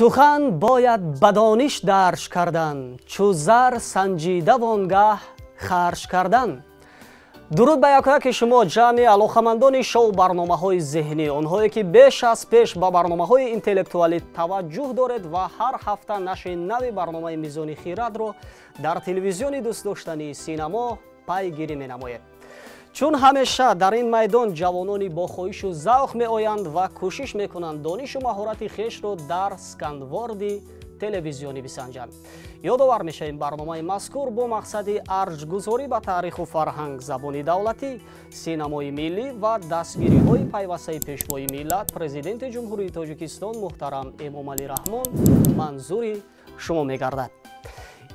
Сухан бояд ба дониш дарж кардан, чу зар санҷида вонгаҳ харҷ кардан. Дуруд ба якояки шумо, ҷамъи алоқамандони шоу барномаҳои зеҳнӣ, онҳое ки беш аз пеш ба барномаҳои интеллектуалӣ таваҷҷӯҳ доред ва ҳар ҳафта нашри нави барномаи Мизони хирадро дар телевизиони дӯстдоштании Синамо пайгирӣ менамоед. Чун ҳамеша дар ин майдон ҷавонони бо хоҳишу завқ меоянд ва кӯшиш мекунанд донишу маҳорати хешро дар сканворди телевизионӣ бисанҷанд. Ёдовар мешавем, барномаи мазкур бо мақсади арҷгузорӣ ба таъриху фарҳанг, забони давлатӣ, синамои миллӣ ва дастгириҳои пайвастаи Пешвои миллат, Президенти Ҷумҳурии Тоҷикистон муҳтарам Эмомалӣ Раҳмон манзури шумо мегардад.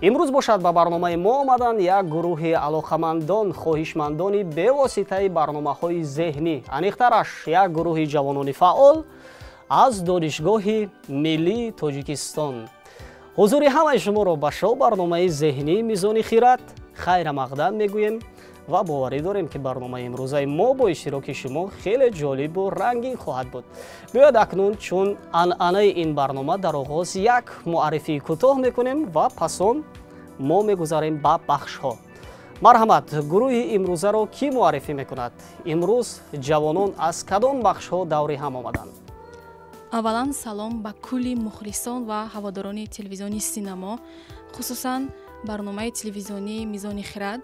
Имрӯз бошад, ба барномаи мо омаданд як гурӯҳи алоқамандон, хоҳишмандони бевоситаи барномаҳои зеҳнӣ, аниқтараш як гурӯҳи ҷавонони фаъол аз Донишгоҳи миллии Тоҷикистон. Ҳузури ҳамаи шуморо ба шоу барномаи зеҳнии Мизони хират хайрамақдам мегӯем ва боварӣ дорем, ки барномаи имрӯзаи мо бо иштироки шумо хеле ҷолибу рангин хоҳад буд. Биёед, акнун чун анъанаи ин барнома дар оғоз як муаррифии кӯтоҳ мекунем ва пас он мо мегузарем ба бахшҳо. Марҳамат, гурӯҳи имрӯзаро кӣ муаррифӣ мекунад? Имрӯз ҷавонон аз кадом бахшҳо даври ҳам омаданд? Аввалан, салом ба кулли мухлисон ва ҳаводорони телевизиони Синамо, хусусан барномаи телевизионии Мизони хирад.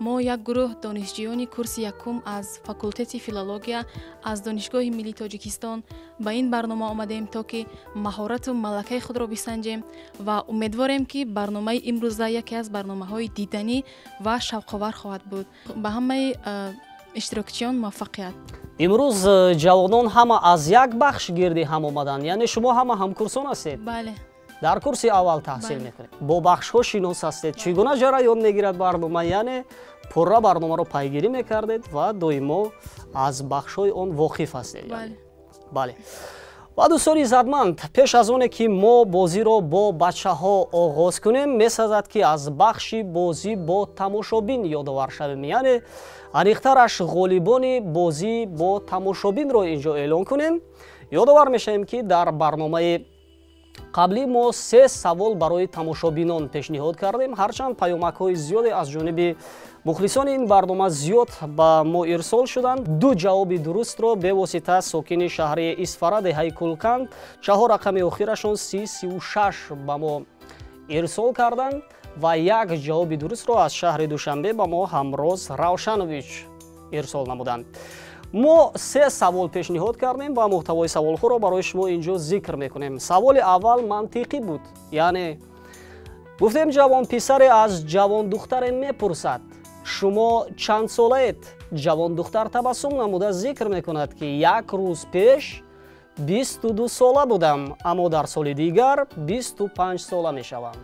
Мо як гурӯҳ донишҷӯёни курси якум аз факултети филология аз Донишгоҳи миллии Тоҷикистон ба ин барнома омадем, то ки маҳорату малакаи худро бисанҷем ва умедворем, ки барномаи имрӯза яке аз барномаҳои диданӣ ва шавқовар хоҳад буд. Ба ҳамаи иштирокчиён муваффақият! Имрӯз ҷавонон ҳама аз як бахш гирди ҳам омаданд, яъне шумо ҳама ҳамкурсон ҳастед? Бале. Дар курси аввал таҳсил мекунед, бо бахшҳо шинос ҳастед. Чӣ гуна ҷараён мегирад барнома? Яъне пурра барномаро пайгирӣ мекардед ва доимо аз бахшҳои он воқиф ҳастед? Бале. Ва дӯстони иззатманд, пеш аз оне ки мо бозиро бо бачаҳо оғоз кунем, месазад, ки аз бахши бозӣ бо тамошобин ёдовар шавем, яъне аниқтараш ғолибони бозӣ бо тамошобинро инҷо эълон кунем. Ёдовар мешавем, ки дар барномаи қаблӣ мо се савол барои тамошобинон пешниҳод кардем. Ҳарчанд паёмакҳои зиёде аз ҷониби мухлисони ин барнома зиёд ба мо ирсол шуданд, ду ҷавоби дурустро бевосита сокини шаҳри Исфара, деҳаи Кулканд, чаҳор рақами охирашон 3036 ба мо ирсол карданд ва як ҷавоби дурустро аз шаҳри Душанбе ба мо Ҳамроз Равшанович ирсол намуданд. Мо се савол пешниҳод кардем ва муҳтавои саволҳоро барои шумо инҷо зикр мекунем. Саволи аввал мантиқӣ буд, яъне гуфтем, ҷавонписаре аз ҷавондухтаре мепурсад: «Шумо чанд солаед?» Ҷавондухтар табассум намуда зикр мекунад, ки як рӯз пеш 22 сола будам, аммо дар соли дигар 25 сола мешавам.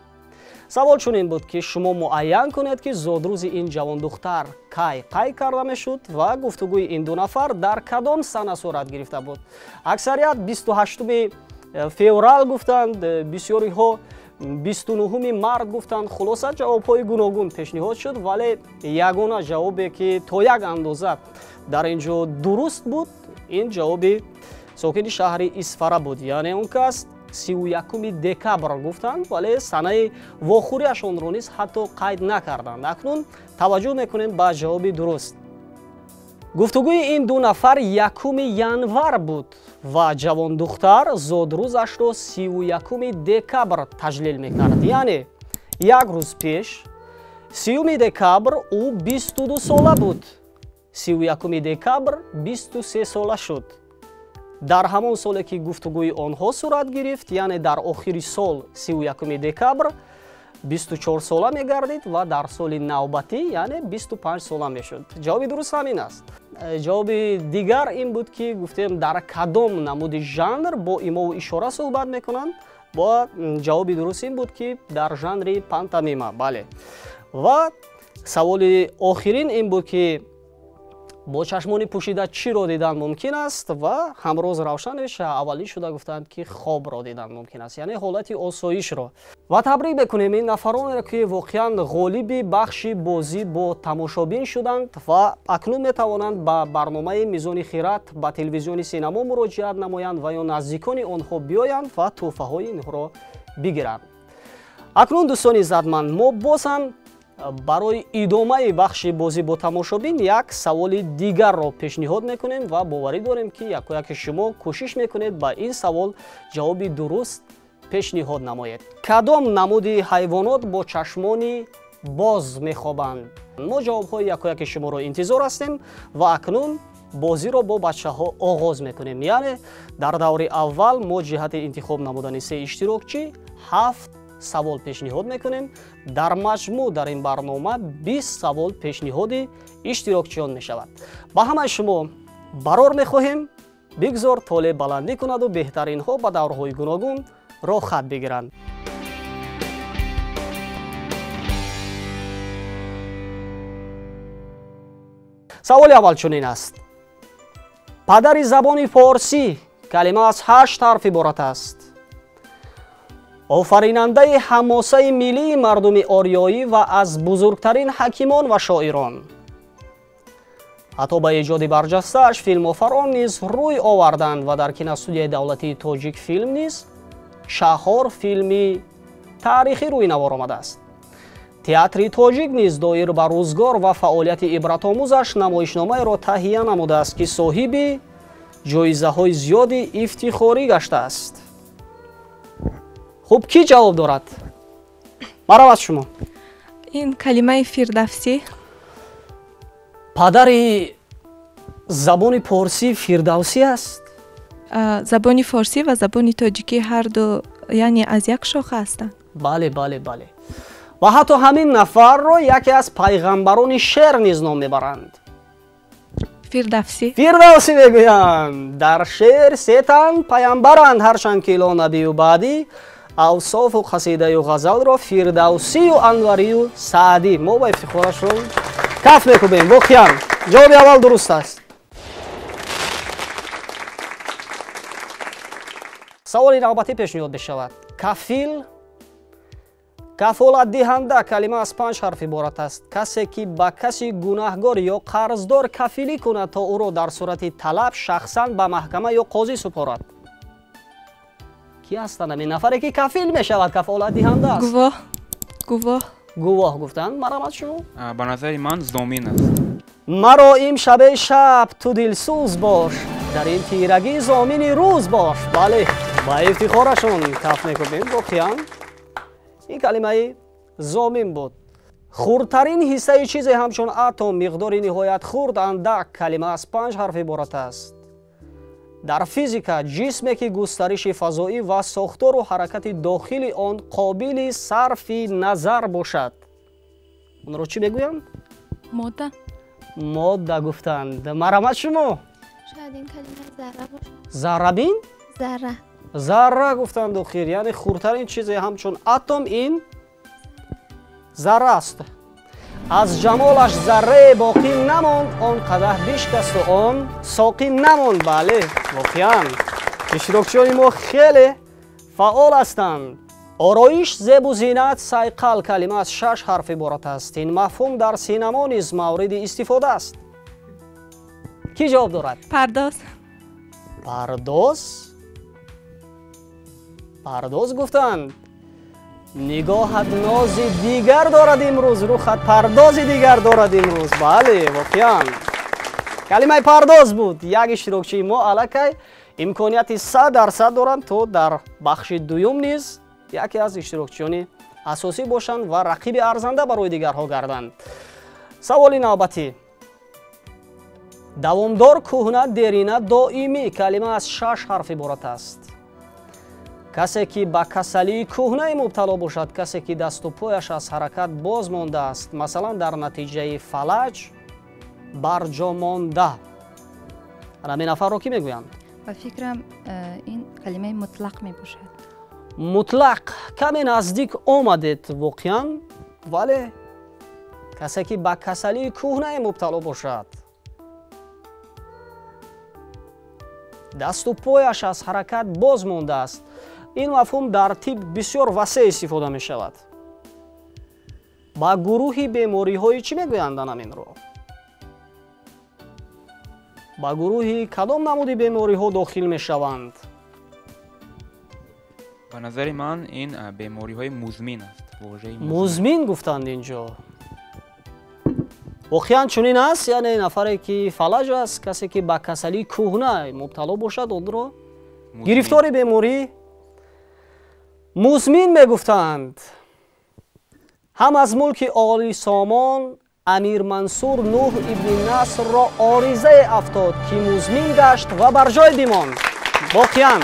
Савол чунин буд, ки шумо муайян кунед, ки зодрӯзи ин ҷавондухтар кай қайд карда мешуд ва гуфтугӯи ин ду нафар дар кадом сана сурат гирифта буд. Аксарият 28 феврал гуфтанд, бисёриҳо 29 март гуфтанд. Хулоса, ҷавобҳои гуногун пешниҳод шуд, вале ягона ҷавобе, ки то як андоза дар ин ҷо дуруст буд, ин ҷавоби сокини шаҳри Исфара буд, яъне он кас 31 декабр гуфтанд, вале санаи вохӯриашонро низ ҳатто қайд накарданд. Акнун таваҷҷӯҳ мекунем ба ҷавоби дуруст. Гуфтугӯи ин ду нафар 1 январ буд ва ҷавондухтар зодрӯзашро 31 декабр таҷлил мекард, яъне як рӯз пеш, 30 декабр, ӯ 22 сола буд, 31 декабр 23 сола шуд. Дар ҳамон соле, ки гуфтугӯи онҳо сурат гирифт, яъне дар охири сол, 31 декабр 24 сола мегардид ва дар соли навбатӣ, яъне 25 сола мешуд. Ҷавоби дуруст ҳамин аст. Ҷавоби дигар ин буд, ки гуфтем, дар кадом намуди жанр бо имову ишора суҳбат мекунанд. Бо ҷавоби дуруст ин буд, ки дар жанри пантомима. Бале. Ва саволи охирин ин буд, ки Бо чашмони пӯшида чиро дидан мумкин аст? Ва ҳамроз Равшанеш аввалин шуда гуфтанд, ки хобро дидан мумкин аст, яъне ҳолати осоишро. Ва табрик мекунем ин нафаронеро, ки воқеан ғолиби бахши бозӣ бо тамошобин шуданд ва акнун метавонанд ба барномаи Мизони хират ба телевизиони Синамо муроҷиат намоянд ва ё наздикони онҳо биёянд ва тӯҳфаҳои инҳоро бигиранд. Акнун, дӯстони иззатманд, мо боз ҳам барои идомаи бахши бозӣ бо тамошобин як саволи дигарро пешниҳод мекунем ва боварӣ дорем, ки якояки шумо кӯшиш мекунед ба ин савол ҷавоби дуруст пешниҳод намоед. Кадом намуди ҳайвонот бо чашмони боз мехобанд? Мо ҷавобҳои якояки шуморо интизор ҳастем ва акнун бозиро бо бачаҳо оғоз мекунем. Яъне дар даври аввал мо ҷиҳати интихоб намудани се иштирокчӣ 7 савол пешниҳод мекунем. Дар маҷмӯъ дар ин барнома 20 савол пешниҳоди иштирокчиён мешавад. Ба ҳамаи шумо барор мехоҳем. Бигзор толеъ баландӣ кунаду беҳтаринҳо ба даврҳои гуногун роҳхат бигиранд. Саволи аввал чунин аст. Падари забони форсӣ калима аз 8 ҳарф иборат аст. Офаринандаи ҳамосаи миллии мардуми ориёӣ ва аз бузургтарин ҳакимон ва шоирон. Ҳатто ба эҷоди барҷастааш филмофарон низ рӯй оварданд ва дар киностудияи давлатии Тоҷикфилм низ 4 филми таърихӣ рӯи навор омадааст. Театри тоҷик низ доир ба рӯзгор ва фаъолияти ибратомӯзаш намоишномаеро таҳия намудааст, ки соҳиби ҷоизаҳои зиёди ифтихорӣ гаштааст. Хуб, кӣ ҷавоб дорад? Марҳабат аз шумо. Ин калимаи Фирдавсӣ. Падари забони порсӣ Фирдавсӣ аст? Забони форсӣ ва забони тоҷикӣ ҳарду, яъне аз як шоха ҳастанд. Бале, бале, бале. Ва ҳатто ҳамин нафарро яке аз пайғамбарони шеър низ ном мебаранд. Фирдавсӣ. Фирдавсӣ мегӯянд. Дар шеър се тан пайғамбаранд, ҳарчанд ки ло набию баъдӣ, авсофу қасидаю ғазалро Фирдавсию Анварию Саъдӣ. Мо ба ифтихорашон каф мекӯбем. Воқеан ҷавоби аввал дуруст аст. Саволи навбатӣ пешниҳод мешавад. Кафил кафолатдиҳанда калима аз 5 ҳарф иборат аст. Касе ки ба каси гунаҳгор ё қарздор кафилӣ кунад, то ӯро дар сурати талаб шахсан ба маҳкама ё қозӣ супорад. Кӣ ҳастанд ҳамин нафаре, ки кафил мешавад, кафолатдиҳанда аст? Гувоҳ. Гувоҳ. Гувоҳ гуфтанд. Марҳамат шумо. Ба назари ман зомин аст. Маро имшабе шаб ту дилсӯз бош, дар ин тирагӣ зомини рӯз бош. Бале, ба ифтихорашон каф мекӯбем. Воқеан ин калимаи зомин буд. Хурдтарин ҳиссаи чизе ҳамчун атом, миқдори ниҳоят хурд, андак, калима аз 5 ҳарф иборат аст. Дар физика ҷисме ки густариши фазоӣ ва сохтору ҳаракати дохили он қобили сарфи назар бошад, онро чӣ мегӯянд? Модда. Модда гуфтанд. Марҳамат шумо. Шояд ин калима зарра бошад. Заррабин? Зарра. Зарра гуфтанд охир, яъне хурдтарин чизе ҳамчун атом ин зарра аст. Аз ҷамолаш заррае боқӣ намонд, он қадаҳ бишкасту он соқӣ намонд. Бале, воқеан иштирокчиёни мо хеле фаъол ҳастанд. Ороиш, зебу зинат, сайқал калима аз 6 ҳарф иборат аст. Ин мафҳум дар синамо низ мавриди истифода аст. Кӣ ҷавоб дорад? Пардоз. Пардоз? Пардоз гуфтанд. Нигоҳат нози дигар дорад имрӯз, рухат пардози дигар дорад имрӯз. Бале, воқеан калимаи пардоз буд. Як иштирокчии мо аллакай имконияти 100% доранд, то дар бахши дуюм низ яке аз иштирокчиёни асосӣ бошанд ва рақиби арзанда барои дигарҳо гарданд. Саволи навбатӣ. Давомдор, кӯҳна, дерина, доимӣ калима аз 6 ҳарф иборат аст. Касе ки ба касалии кӯҳнае мубтало бошад, касе ки дасту пояш аз ҳаракат боз мондааст, масалан дар натиҷаи фалаҷ барҷо монда. Ҳамин нафарро кӣ мегӯянд? Ба фикрам, ин калимаи мутлақ мебошад. Мутлақ. Каме наздик омадед воқеан, вале касе ки ба касалии кӯҳнае мубтало бошад, Дасту пояш аз ҳаракат боз мондааст. Ин мафҳум дар тиб бисёр васеъ истифода мешавад. Ба гурӯҳи бемориҳои чӣ мегӯянд анаминро? Ба гурӯҳи кадом намуди бемориҳо дохил мешаванд? Ба назари ман ин бемориҳои музмин аст. Музмин гуфтанд инҷо. Воқеан чунин аст, яъне нафаре ки фалаҷ аст, касе ки ба касалии кӯҳна мубтало бошад, онро гирифтори беморӣ музмин мегуфтанд. Ҳам аз мулки оли Сомон Амир Мансур Нуҳ ибни Насрро оризае афтод, ки музмин гашт ва бар ҷой бимонд. Воқеан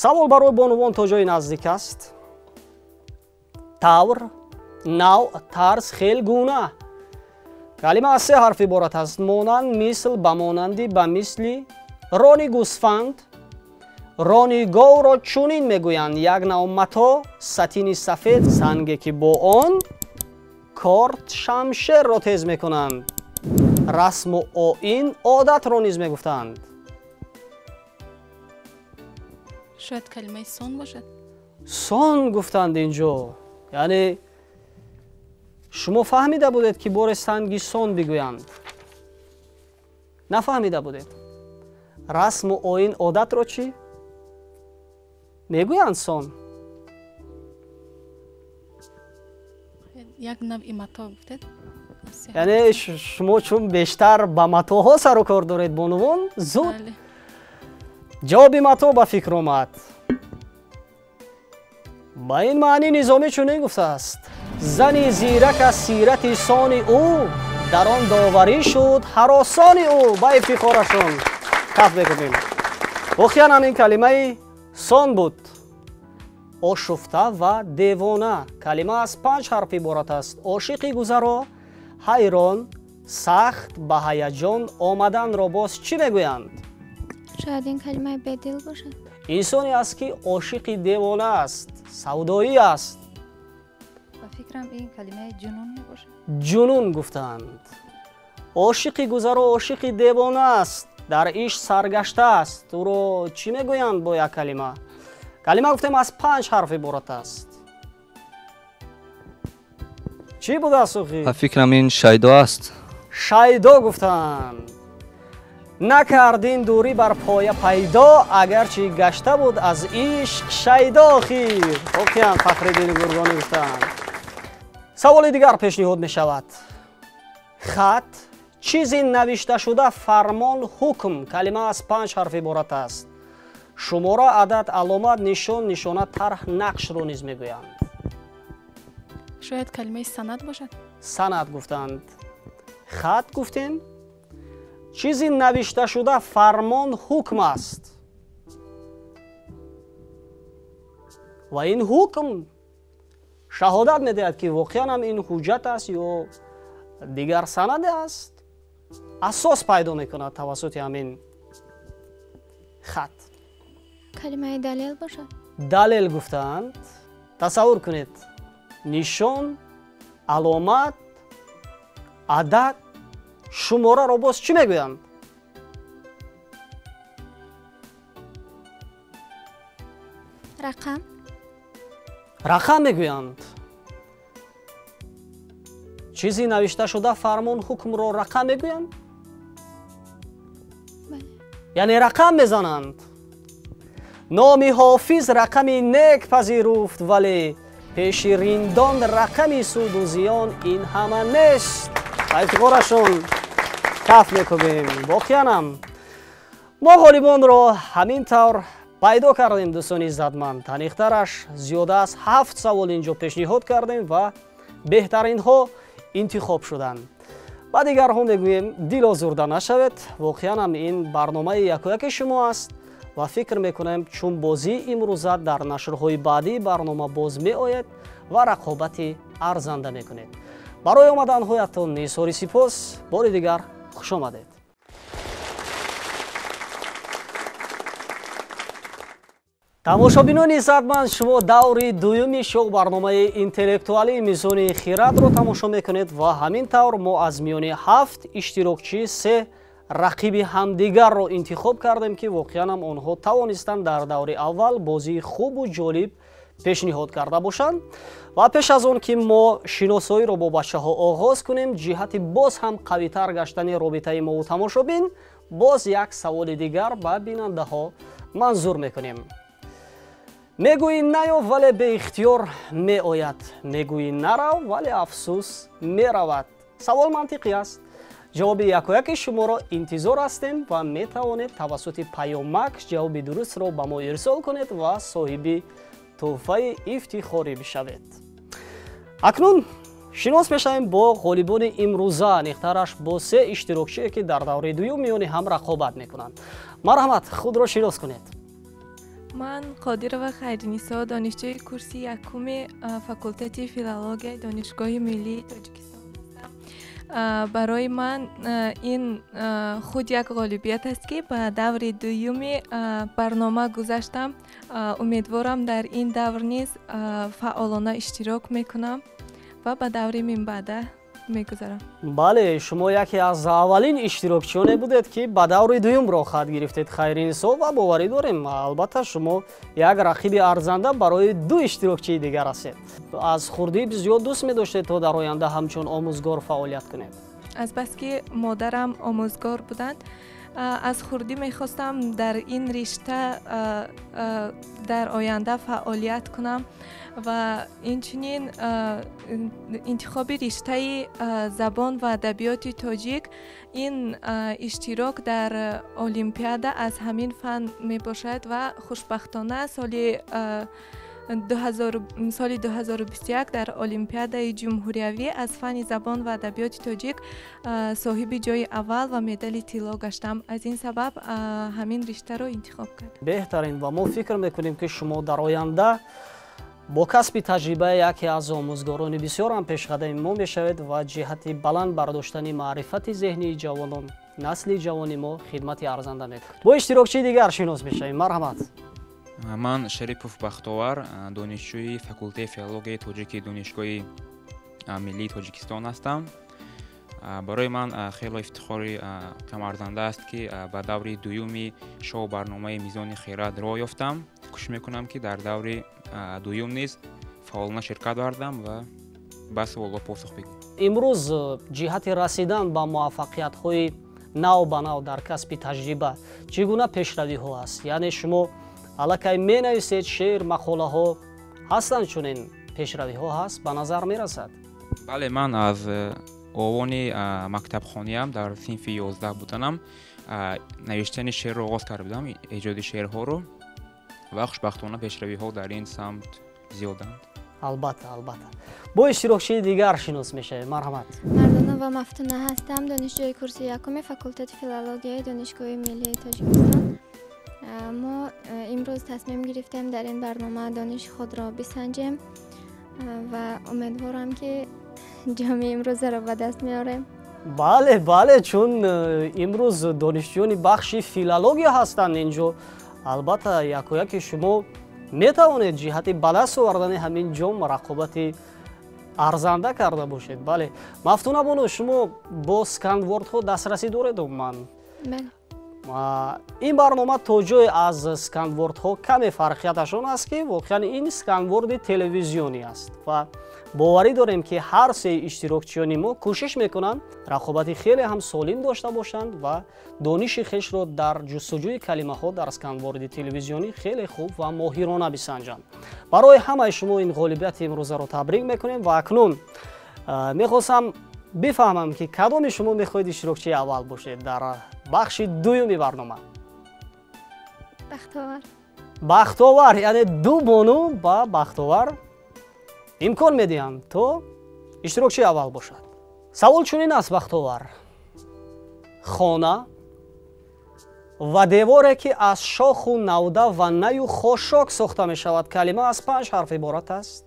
савол барои бонувон то ҷои наздик аст. Тавр, нав, тарз, хел, гуна. Калима аз се ҳарф иборат аст. Монанд, мисл, ба монанди, ба мисли. Рони гӯсфанд, рони говро чунин мегӯянд. Як нав мато, сатини сафед, санге ки бо он корд шамшерро тез мекунанд. Расму оин, одатро низ мегуфтанд. Шояд калимаи сон бошад. Сон гуфтанд инҷо. Яъне шумо фаҳмида будед, ки боре санги сон бигӯянд? Нафаҳмида будед? Расму оин, одатро чӣ мегӯянд сон? Як навъи мато гуфтед? Яъне шумо чун бештар ба матоҳо сару кор доред, бонувон, зуд ҷавоби мато ба фикр омад. Ба ин маънӣ Низомӣ чунин гуфтааст: зани зирак аз сирати сони ӯ, дар он доварӣ шуд ҳаросони ӯ. Ба ифтихорашон каф мекунем. Воқеан ҳам ин калимаи сон буд. Ошуфта ва девона. Калима аз панҷ ҳарф иборат аст. Ошиқи гузаро, ҳайрон, сахт, ба ҳаяҷон омаданро боз чӣ мегӯянд? Шояд ин калимаи бедил бошад. Инсоне аст, ки ошиқи девона аст, савдоӣ аст. Ба фикрам ин калимаи ҷунун мебошад. Ҷунун гуфтанд. Ошиқи гузаро ошиқи девона аст, дар ишқ саргашта аст. Ӯро чӣ мегӯянд бо як калима? Калима гуфтем аз панҷ ҳарф иборат аст. Чӣ будааст охир? Ба фикрам ин шайдо аст. Шайдо гуфтанд. Накард ин дурӣ бар поя пайдо, агарчи гашта буд аз ишқ шайдо. Охир воқеан Фахриддини Гургонӣ гуфтанд. Саволи дигар пешниҳод мешавад. Хат, чизи навишташуда, фармон, ҳукм. Калима аз панҷ ҳарф иборат аст. Шумора, адад, аломат, нишон, нишона, тарҳ, нақшро низ мегӯянд. Шояд калимаи санад бошад. Санад гуфтанд. Хат гуфтем. Чизи навишташуда, фармон, ҳукм аст. Ва ин ҳукм шаҳодат медиҳад, ки воқеан ҳам ин ҳуҷҷат аст ё дигар санаде аст. Асос пайдо мекунад тавассути ҳамин хат. Калимаи далел бошад. Далел гуфтаанд. Тасаввур кунед, нишон, аломат, адад, шумораро боз чӣ мегӯянд? Рақам. Рақам мегӯянд. Чизи навишташуда, фармон, ҳукмро рақам мегӯянд? Яъне рақам мезананд. Номи ҳофиз рақами нек пазируфт, вале пеши риндон рақами суду зиён ин ҳама нест. Ба ифтихорашон каф мекунем. Воқеанам мо ғолибонро ҳамин тавр пайдо кардем, дӯстони иззатманд. Таниқтараш зиёда аз 7 савол инҷо пешниҳод кардем ва беҳтаринҳо интихоб шуданд. Ба дигарҳо мегӯем дилозурда нашавед. Воқеанам ин барномаи якояки шумо аст ва фикр мекунем, чун бозии имрӯза дар нашрҳои баъдии барнома боз меояд ва рақобати арзанда мекунед. Барои омаданҳоятон нисори сипос. Бори дигар хуш омадед. Тамошобинони иззатманд, шумо даври дуюми шоу барномаи интеллектуалии Мизони хирадро тамошо мекунед ва ҳамин тавр мо аз миёни 7 иштирокчӣ 3 рақиби ҳамдигарро интихоб кардем, ки воқеан ҳам онҳо тавонистанд дар даври аввал бозии хубу ҷолиб пешниҳод карда бошанд. Ва пеш аз он ки мо шиносоиро бо бачаҳо оғоз кунем, ҷиҳати боз ҳам қавитар гаштани робитаи мову тамошобин, боз як саволи дигар ба бинандаҳо манзур мекунем. Мегӯӣ наё, вале беихтиёр меояд. Мегӯӣ нарав, вале афсӯс меравад. Савол мантиқӣ аст. Ҷавоби якояки шуморо интизор ҳастем ва метавонед тавассути паёмак ҷавоби дурустро ба мо ирсол кунед ва соҳиби тӯҳфаи ифтихорӣ бишавед. Акнун шинос мешавем бо ғолибони имрӯза, аниқтараш бо 3 иштирокчие, ки дар давраи дуюм миёни ҳам рақобат мекунанд. Марҳамат, худро шинос кунед. Ман Қодирова Хайринисо, донишҷӯи курси якуми факултети филологияи Донишгоҳи миллии Тоҷикистон ҳастам. Барои ман ин худ як ғолибият аст, ки ба даври дуюми барнома гузаштам. Умедворам, дар ин давр низ фаъолона иштирок мекунам ва ба даври минбаъда мегузарам. Бале, шумо яке аз аввалин иштирокчиёне будед, ки ба даври дуюм роҳхат гирифтед, Хайринисо, ва боварӣ дорем, албатта, шумо як рақиби арзанда барои 2 иштирокчии дигар ҳастед. Аз хурдӣ зиёд дӯст медоштед, то дар оянда ҳамчун омӯзгор фаъолият кунед? Азбаски модарам омӯзгор буданд, аз хурдӣ мехостам дар ин ришта дар оянда фаъолият кунам ва инчунин интихоби риштаи забон ва адабиёти тоҷик, ин иштирок дар олимпиада аз ҳамин фан мебошад ва хушбахтона соли 2021 дар олимпиадаи ҷумҳуриявӣ аз фани забон ва адабиёти тоҷик соҳиби ҷои аввал ва медали тилло гаштам. Аз ин сабаб ҳамин риштаро интихоб кардам. Беҳтарин, ва мо фикр мекунем, ки шумо дар оянда бо касби таҷриба яке аз омӯзгорони бисёр ҳам пешқадами мо мешавед ва ҷиҳати баланд бардоштани маърифати зеҳнии ҷавонон, насли ҷавони мо хидмати арзанда мекунед. Бо иштирокчии дигар шинос мешавем. Марҳамат. Ман Шарипов Бахтовар, донишҷӯи факултети филологияи тоҷики Донишгоҳи миллии Тоҷикистон ҳастам. Барои ман хело ифтихори камарзанда аст, ки ба даври дуюми шоу барномаи Мизони хирад роҳ ёфтам. Кӯшиш мекунам, ки дар даври дуюм низ фаъолона ширкат варзам ва ба саволҳо посух бигӯям. Имрӯз ҷиҳати расидан ба муваффақиятҳои нав ба нав дар касби таҷриба чӣ гуна пешравиҳо аст? Яъне шумо аллакай менависед шеър, мақолаҳо ҳастанд, чунин пешравиҳо ҳаст, ба назар мерасад? Бале, ман аз овони мактабхониам дар синфи 11 буданам навиштани шеърро оғоз карда будам, эҷоди шеърҳоро, ва хушбахтона пешравиҳо дар ин самт зиёданд. Албатта, албатта. Бо иштирокчии дигар шинос мешавем. Марҳамат. Мардонова Мафтуна ҳастам, донишҷӯи курси якуми факултети филологияи Донишгоҳи миллии Тоҷикистон. Мо имрӯз тасмим гирифтем дар ин барнома дониши худро бисанҷем ва умедворам, ки ҷоми имрӯзаро ба даст меорем. Бале, бале, чун имрӯз донишҷӯёни бахши филология ҳастанд инҷо, албатта, якояки шумо метавонед ҷиҳати ба даст овардани ҳамин ҷом рақобати арзанда карда бошед. Бале, Мафтуна бону, шумо бо сканвордҳо дастрасӣ доред умуман? Бале. Ин барнома то ҷое аз сканвордҳо каме фарқияташ он аст, ки воқеан ин сканворди телевизионӣ аст ва боварӣ дорем, ки ҳар се иштирокчиёни мо кӯшиш мекунанд рақобати хеле ҳам солим дошта бошанд ва дониши хешро дар ҷустуҷӯи калимаҳо дар сканворди телевизионӣ хеле хуб ва моҳирона бисанҷанд. Барои ҳамаи шумо ин ғолибияти имрӯзаро табрик мекунем ва акнун мехостам бифаҳмам, ки кадоми шумо мехоҳед иштирокчии аввал бошед дар бахши дуюми барнома? Бахтовар. Бахтовар, яъне ду бону ба Бахтовар имкон медиҳанд, то иштирокчии аввал бошад. Савол чунин аст, Бахтовар: хона ва деворе, ки аз шоху навда ва наю хошок сохта мешавад, калима аз 5 ҳарф иборат аст.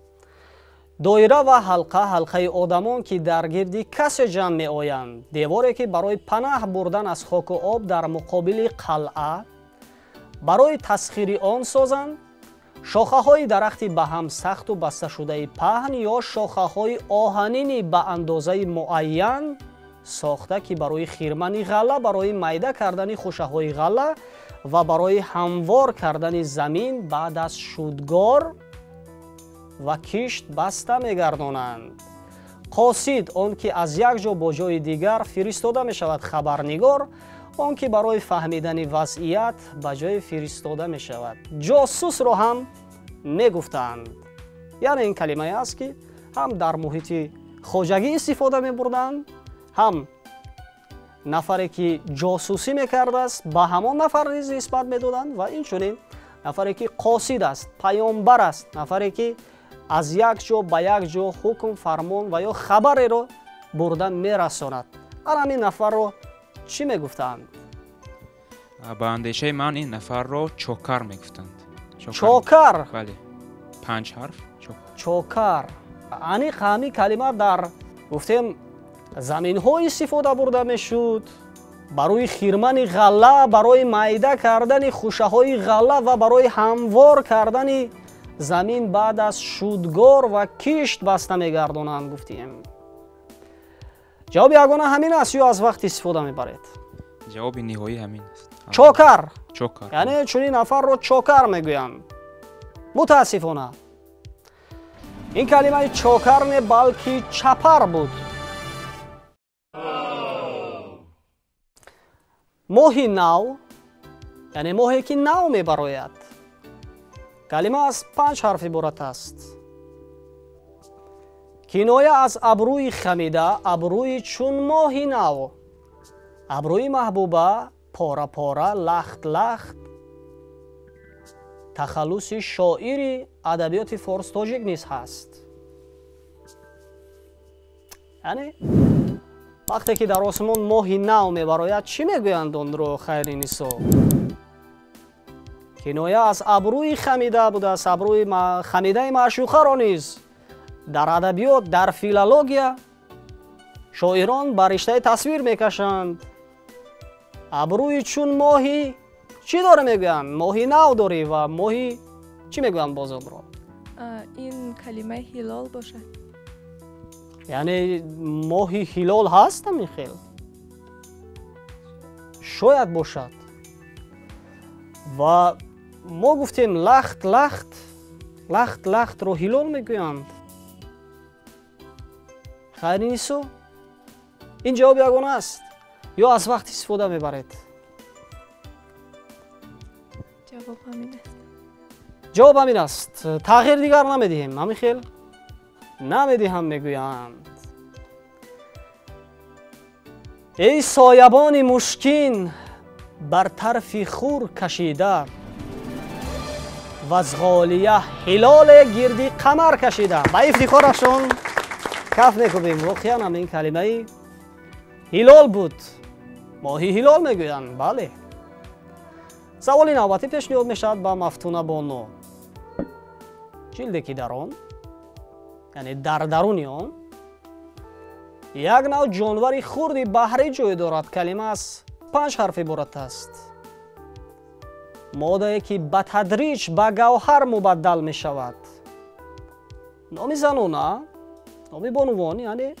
Доира ва ҳалқа, ҳалқаи одамон, ки дар гирди касе ҷамъ меоянд, деворе, ки барои панаҳ бурдан аз хоку об дар муқобили қалъа, барои тасхири он созанд, Шохаҳои дарахти ба ҳам сахту басташудаи паҳн ё шохаҳои оҳанини ба андозаи муайян сохта, ки барои хирмани ғалла, барои майда кардани хушаҳои ғалла ва барои ҳамвор кардани замин баъд аз шудгор ва кишт баста мегардонанд. Қосид он ки аз як ҷо бо ҷои дигар фиристода мешавад, хабарнигор он ки барои фаҳмидани вазъият ба ҷое фиристода мешавад. Ҷосусро ҳам мегуфтанд. Яъне ин калимае аст, ки ҳам дар муҳити хоҷагӣ истифода мебурданд, ҳам нафаре ки ҷосусӣ мекардааст ба ҳамон нафар низ нисбат медоданд ва инчунин нафаре ки қосид аст, паёмбар аст, нафаре ки аз як ҷо ба як ҷо ҳукм, фармон ва ё хабареро бурда мерасонад. Ана ҳамин нафарро чӣ мегуфтанд? Ба андешаи ман ин нафарро чокар мегуфтанд. Чокар? Бале, 5 ҳарф. Чокар. Аниқ ҳамин калима дар гуфтем заминҳо истифода бурда мешуд барои хирмани ғалла, барои майда кардани хушаҳои ғалла ва барои ҳамвор кардани замин баъд аз шудгор ва кишт баста мегардонанд гуфтем. Ҷавоби ягона ҳамин аст ё аз вақт истифода мебаред? Ҷавоби ниҳоӣ ҳамин аст. Чокар. Чокар. Яъне чунин нафарро чокар мегӯянд. Мутаассифона ин калимаи чокар не, балки чапар буд. Моҳи нав, яъне моҳе ки нав мебарояд. Калима аз 5 ҳарф иборат аст. Киноя аз абрӯи хамида, абрӯи чун моҳи нав, абрӯи маҳбуба пора-пора, лахт-лахт. Тахаллуси шоири адабиёти форс-тоҷик низ ҳаст. Яъне вақте ки дар осмон моҳи нав мебарояд, чӣ мегӯянд онро Хайринисо? Киноя аз абрӯи хамида будааст, абрӯи хамидаи маъшуқаро низ дар адабиёт, дар филология шоирон ба риштаи тасвир мекашанд. Абрӯи чун моҳи чӣ дорӣ мегӯянд? Моҳи нав дорӣ ва моҳи чӣ мегӯянд боз онро? Ин калимаи ҳилол бошад. Яъне моҳи ҳилол ҳаст ҳамин хел? Шояд бошад. Ва мо гуфтем лахт лахт, лахт лахтро ҳилол мегӯянд. Хайринисо, ин ҷавоб ягона аст ё аз вақт истифода мебаред? Ҷавоб ҳамин аст. Ҷавоб ҳамин аст. Тағйир дигар намедиҳем, ҳамин хел? Намедиҳам мегӯянд. Эй соябони мушкин бар тарфи хур кашида, ваз ғолия ҳилоле гирди қамар кашида. Ба ифтихорашон каф мекӯбем. Воқеан ҳам ин калимаи ҳилол буд. Моҳи ҳилол мегӯянд, бале. Саволи навбатӣ пешниҳод мешавад ба Мафтуна Боно. Ҷилде ки дар он, яъне дар даруни он, як нав ҷонвари хурди баҳрӣ ҷой дорад. Калима аз 5 ҳарф иборат аст. Моддае ки ба тадриҷ ба гавҳар мубаддал мешавад. Номи занона, номи бонувон, яъне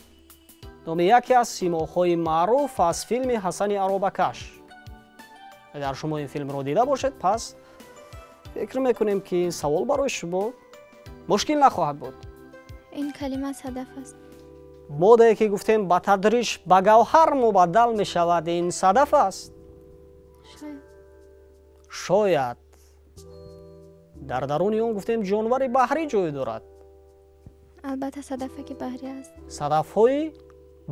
номи яке аз симоҳои маъруф аз филми Ҳасани Аробакаш. Агар шумо ин филмро дида бошед, пас фикр мекунем, ки ин савол барои шумо мушкил нахоҳад буд. Ин калима садаф аст. Моддае ки гуфтем ба тадриҷ ба гавҳар мубаддал мешавад, ин садаф аст? Шояд. Шояд. Дар даруни он гуфтем ҷонвари баҳрӣ ҷой дорад. Албатта садафе ки баҳрӣ аст. Садафҳои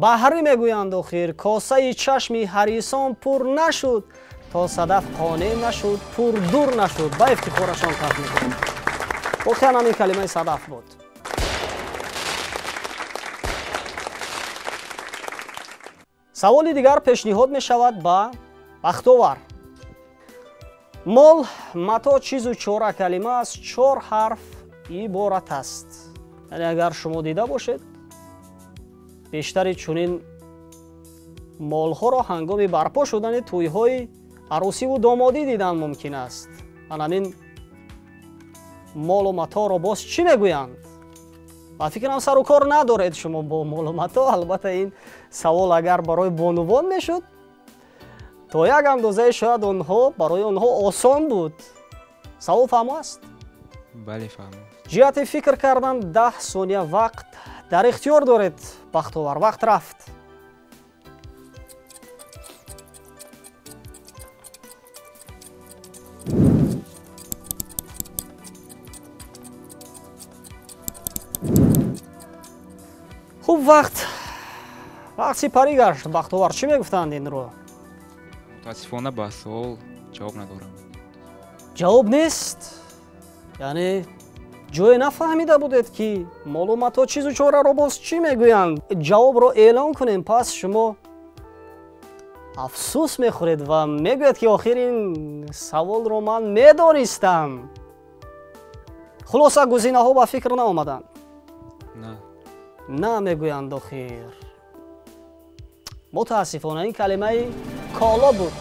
баҳрӣ мегӯянд охир. Косаи чашми ҳарисон пур нашуд, то садаф қонеъ нашуд, пур дур нашуд. Ба ифтихорашон каф мекунем. Воқеан ҳамин калимаи садаф буд. Саволи дигар пешниҳод мешавад ба Бахтовар. Мол, мато, чизу чора калима аз 4 ҳарф иборат аст. Яъне агар шумо дида бошед, бештари чунин молҳоро ҳангоми барпо шудани тӯйҳои арӯсиву домодӣ дидан мумкин аст. Ан ҳамин Молу матоъро боз чӣ мегӯянд? Ба фикрам сару кор надоред шумо бо молу матоъ. Албатта, ин савол агар барои бонувон мешуд, то як андозае шояд онҳо барои онҳо осон буд. Савол фаҳмо аст? Бале, фаҳмо. Ҷиҳати фикр кардан 10 сония вақт дар ихтиёр доред, Бахтовар. Вақт рафт. Хуб, вақт сипарӣ гашт. Бахтовар, чӣ мегуфтанд инро? Мутаассифона, ба суол ҷавоб надорам. Ҷавоб нест? Яъне ҷое нафаҳмида будед, ки молу матоъ, чизу чораро боз чӣ мегӯянд? Ҷавобро эълон кунем, пас шумо афсӯс мехӯред ва мегӯяд, ки охир ин саволро ман медонистам. Хулоса, гузинаҳо ба фикр наомаданд? На. На мегӯянд охир. Мутаассифона, ин калимаи коло буд.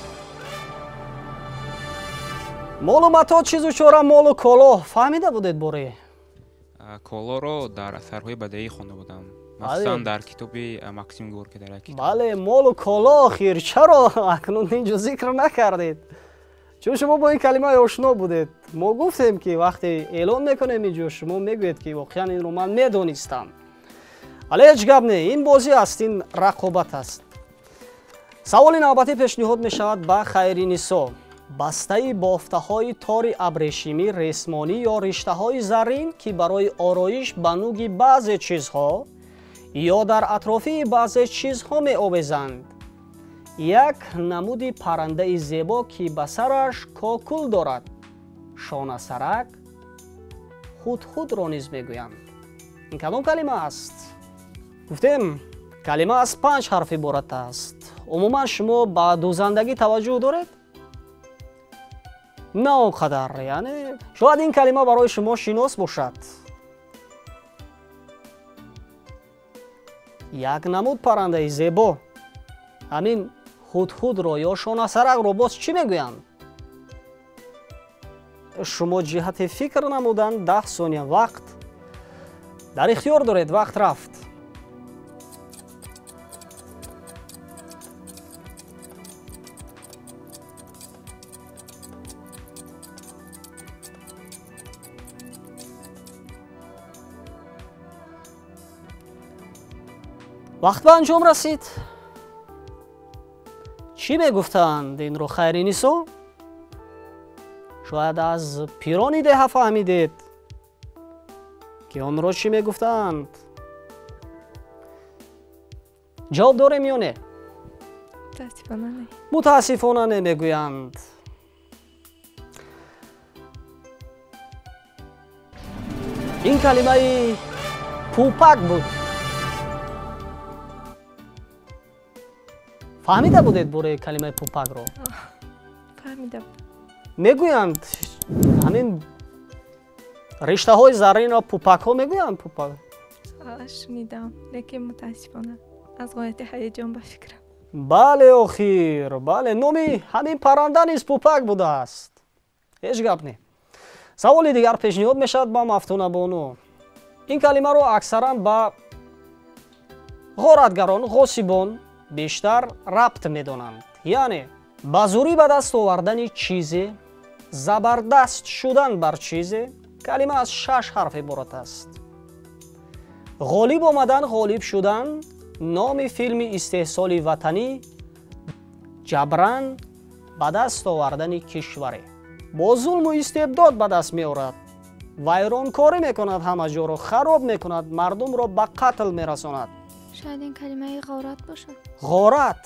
Молу матоъ, чизу чора, молу коло. Фаҳмида будед боре? Колоро дар асарҳои бадеӣ хонда будам, махсусан дар китоби Максим Горький, дар як китоб. Бале, молу коло. Охир чаро акнун инҷо зикр накардед? Чун шумо бо ин калима ошно будед. Мо гуфтем, ки вақте эълон мекунем инҷо, шумо мегӯед, ки воқеан инро ман медонистам. Вале ҳеҷ гап не, ин бозӣ аст, ин рақобат аст. Саволи навбатӣ пешниҳод мешавад ба Хайринисо. Бастаи бофтаҳои тори абрешимӣ, ресмонӣ ё риштаҳои заррин, ки барои ороиш ба нуги баъзе чизҳо ё дар атрофии баъзе чизҳо меовезанд. Як намуди паррандаи зебо, ки ба сараш кокул дорад. Шонасарак, худхудро низ мегӯянд. Ин кадом калима аст? Гуфтем, калима аз 5 ҳарф иборат аст. Умуман, шумо ба дӯзандагӣ таваҷҷӯҳ доред? На он қадар, яъне шояд ин калима барои шумо шинос бошад. Як намуд паррандаи зебо. Ҳамин худхудро ё шонасаракро боз чӣ мегӯянд? Шумо ҷиҳати фикр намудан 10 сония вақт дар ихтиёр доред. Вақт рафт. Вақт ба анҷом расид. Чӣ мегуфтанд инро, Хайринисо? Шояд аз пирони деҳа фаҳмидед, ки онро чӣ мегуфтанд. Ҷавоб дорем ё не? Мутаассифона не. Мутаассифона не мегӯянд. Ин калимаи пӯпак буд. Фаҳмида будед бораи калимаи пӯпакро? Фаҳмида будам. Мегӯянд ҳамин риштаҳои зарринро пӯпакҳо мегӯянд, пӯпак? Шунидам, лекин мутаассифона аз ғояти ҳаяҷон ба фикрам. Бале, охир, бале, номи ҳамин парранда низ пӯпак будааст. Ҳеҷ гап не. Саволи дигар пешниҳод мешавад ба Мафтунабону. Ин калимаро аксаран ба ғоратгарон, ғосибон бештар рабт медонанд. Яъне ба зӯрӣ ба даст овардани чизе, забардаст шудан бар чизе. Калима аз 6 ҳарф иборат аст. Ғолиб омадан, ғолиб шудан, номи филми истеҳсоли ватанӣ, ҷабран ба даст овардани кишваре. Бо зулму истибдод ба даст меорад, вайронкорӣ мекунад, ҳама ҷоро хароб мекунад, мардумро ба қатл мерасонад. Шояд ин калимаи ғорат бошад. Ғорат,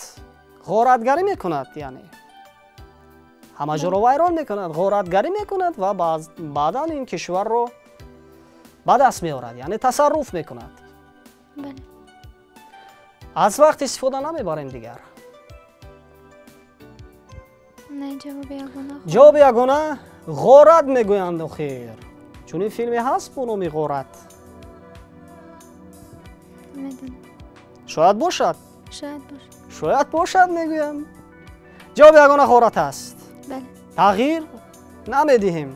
ғоратгарӣ мекунад, яъне ҳама ҷоро вайрон мекунад, ғоратгарӣ мекунад ва баъдан ин кишварро ба даст меорад, яъне тасарруф мекунад. Бале. Аз вақт истифода намебарем дигар. Не, ҷавоби ягона. Ҷавоби ягона ғорат мегӯянд охир. Чунин филме ҳаст бо номи Ғорат? Медонам. Шояд бошад. Шояд бошад. Шояд бошад мегӯям. Ҷавоби ягона ғорат аст. Бале. Тағйир намедиҳем.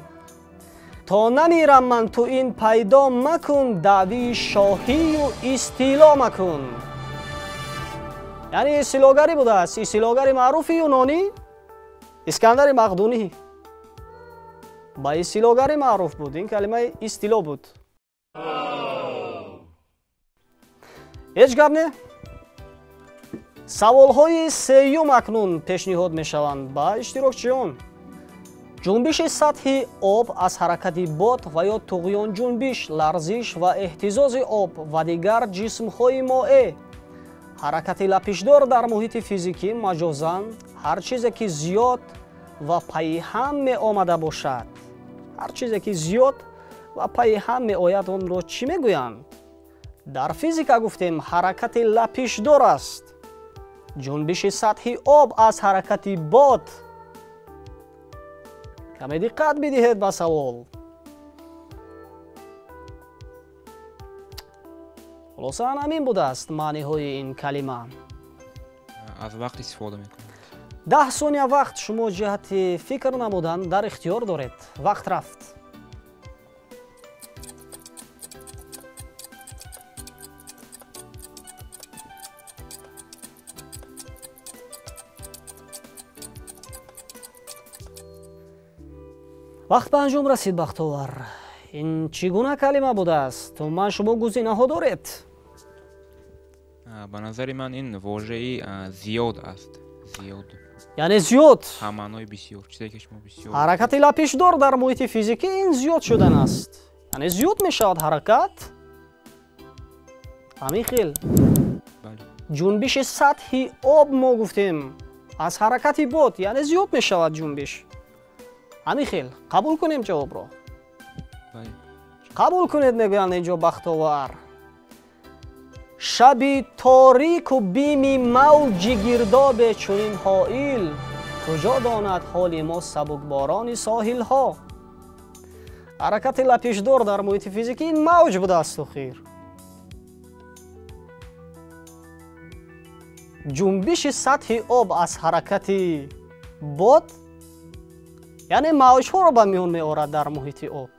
То намирам ман ту ин пайдо макун, даъвии шоҳию истило макун. Яъне истилогарӣ будааст. Истилогари маъруфи юнонӣ Искандари Мақдунӣ ба истилогарӣ маъруф буд. Ин калимаи истило буд. Ҳеҷ гап не. Саволҳои сеюм акнун пешниҳод мешаванд ба иштирокчиён. Ҷунбиши сатҳи об аз ҳаракати бод ва ё туғёнҷунбиш, ларзиш ва эҳтизози об ва дигар ҷисмҳои моеъ. Ҳаракати лапишдор дар муҳити физикӣ маҷозан ҳар чизе ки зиёд ва пайи ҳам меомада бошад. Ҳар чизе ки зиёд ва пайи ҳам меояд, онро чӣ мегӯянд? Дар физика гуфтем ҳаракати лапишдор аст. Ҷунбиши сатҳи об аз ҳаракати бод. Каме диққат бидиҳед ба савол. Хулоса ҳамин будааст маъниҳои ин калима. Аз вақт истифода мекунем. 10 сония вақт шумо ҷиҳати фикр намудан дар ихтиёр доред. Вақт рафт. Вақт ба анҷом расид, Бахтовар. Ин чӣ гуна калима будааст? Ман шумо гузинаҳо доред? Ба назари ман ин вожаи зиёд аст. Зиёд. Яъне зиёд. Ҳамаънои бисёр, чизе ки шумо бисёр. Ҳаракати лапишдор дар муҳити физикӣ ин зиёд шудан аст. Яъне зиёд мешавад ҳаракат. Ҳамин хел. Ҷунбиши сатҳи об мо гуфтем аз ҳаракати бод, яъне зиёд мешавад ҷунбиш. Ҳамин хел. Қабул кунем ҷавобро? Қабул кунед, мегӯянд инҷо Бахтовар. Шаби торику бими мавҷи гирдобе чунин ҳоил, куҷо донад ҳоли мо сабукборони соҳилҳо. Ҳаракати лапишдор дар муҳити физикӣ ин мавҷ будааст охир. Ҷунбиши сатҳи об аз ҳаракати бод, яъне мавҷҳоро ба миён меорад дар муҳити об.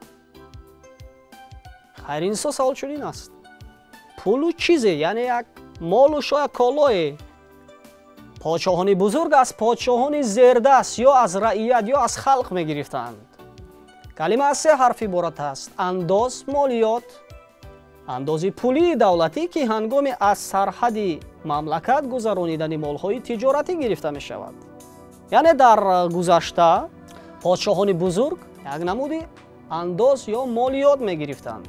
Хайринисо савол чунин аст. Пулу чизе, яъне як молу шояд колое. Подшоҳони бузург аз подшоҳони зердаст ё аз раият ё аз халқ мегирифтанд. Калима аз се ҳарф иборат аст. Андоз, молиёт, андози пулии давлатӣ ки ҳангоми аз сарҳади мамлакат гузаронидани молҳои тиҷоратӣ гирифта мешавад. Яъне дар гузашта подшоҳони бузург як намуди андоз ё молиёт мегирифтанд.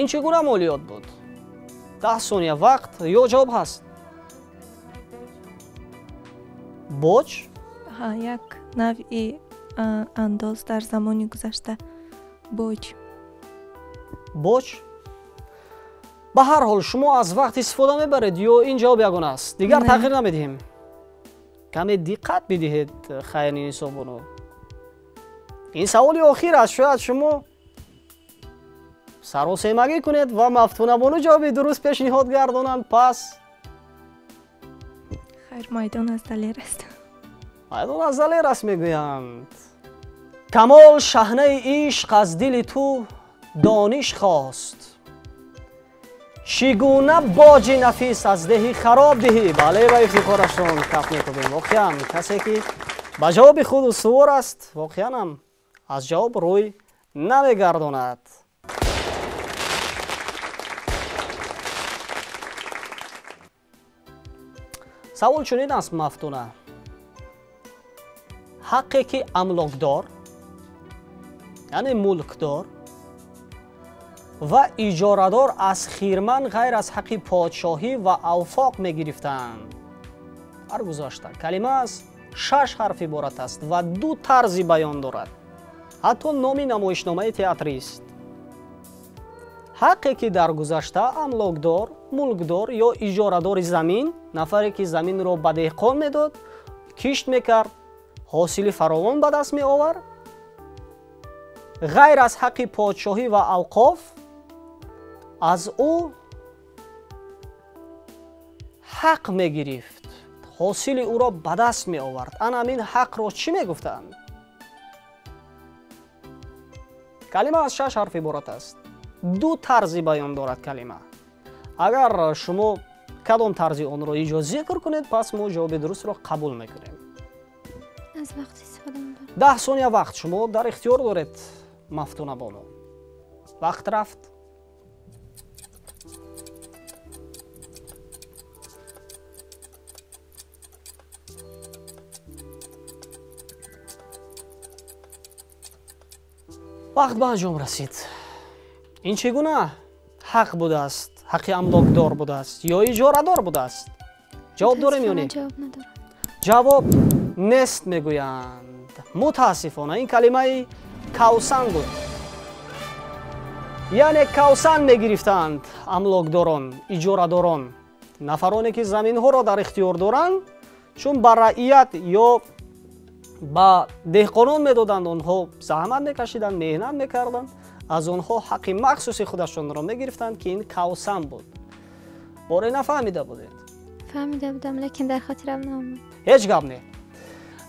Ин чӣ гуна молиёт буд? 10 сония вақт ё ҷавоб ҳаст? Боҷ? Як навъи андоз дар замони гузашта. Боҷ. Боҷ? Ба ҳар ҳол шумо аз вақт истифода мебаред ё ин ҷавоб ягона аст? Дигар тағйир намедиҳем. Каме диққат бидиҳед, Хайринисо бону. Ин саволи охир аст. Шояд шумо саросемагӣ кунед ва Мафтуна бону ҷавоби дуруст пешниҳод гардонанд. Пас хайр, майдон аз далер аст. Майдон аз далер аст, мегӯянд. Камол шаҳнаи ишқ аз дили ту дониш хост. Чӣ гуна боҷи нафис аз деҳи хароб диҳӣ? Бале, ба ифтихорашон каф мекунем. Воқеан касе ки ба ҷавоби худ устувор аст, воқеанам аз ҷавоб рӯй намегардонад. Савол чунин аст, Мафтуна. Ҳаққе ки амлокдор, яъне мулкдор ва иҷорадор аз хирман ғайр аз ҳаққи подшоҳӣ ва авфоқ мегирифтанд. Ҳар гузашта калима аз 6 ҳарф иборат аст ва 2 тарзи баён дорад. Ҳатто номи намоишномаи театрист. Ҳаққе ки дар гузашта амлокдор, мулкдор ё иҷорадори замин, нафаре ки заминро ба деҳқон медод, кишт мекард, ҳосили фаровон ба даст меовард, ғайр аз ҳаққи подшоҳӣ ва авқоф аз ӯ ҳақ мегирифт, ҳосили ӯро ба даст меовард. Ана ҳамин ҳақро чӣ мегуфтанд? Калима аз 6 ҳарф иборат аст. Ду тарзи баён дорад калима. Агар шумо кадом тарзи онро иҷо зикр кунед, пас мо ҷавоби дурустро қабул мекунем. Аз вақт истифода мебарам. 10 сония вақт шумо дар ихтиёр доред, Мафтуна бону. Вақт рафт. Вақт ба анҷом расид. Ин чӣ гуна ҳақ будааст? Ҳаққи амлокдор будааст ё иҷорадор будааст? Ҷавоб дорем ё не? Ҷавоб надорам. Ҷавоб нест мегӯянд. Мутаассифона, ин калимаи кавсан буд. Яъне кавсан мегирифтанд амлокдорон, иҷорадорон, нафароне ки заминҳоро дар ихтиёр доранд, чун ба раият ё ба деҳқонон медоданд, онҳо заҳмат мекашиданд, меҳнат мекарданд, аз онҳо ҳаққи махсуси худашонро мегирифтанд, ки ин кавсан буд. Боре нафаҳмида будед? Фаҳмида будам, лекин дар хотирам наомад. Ҳеҷ гап не.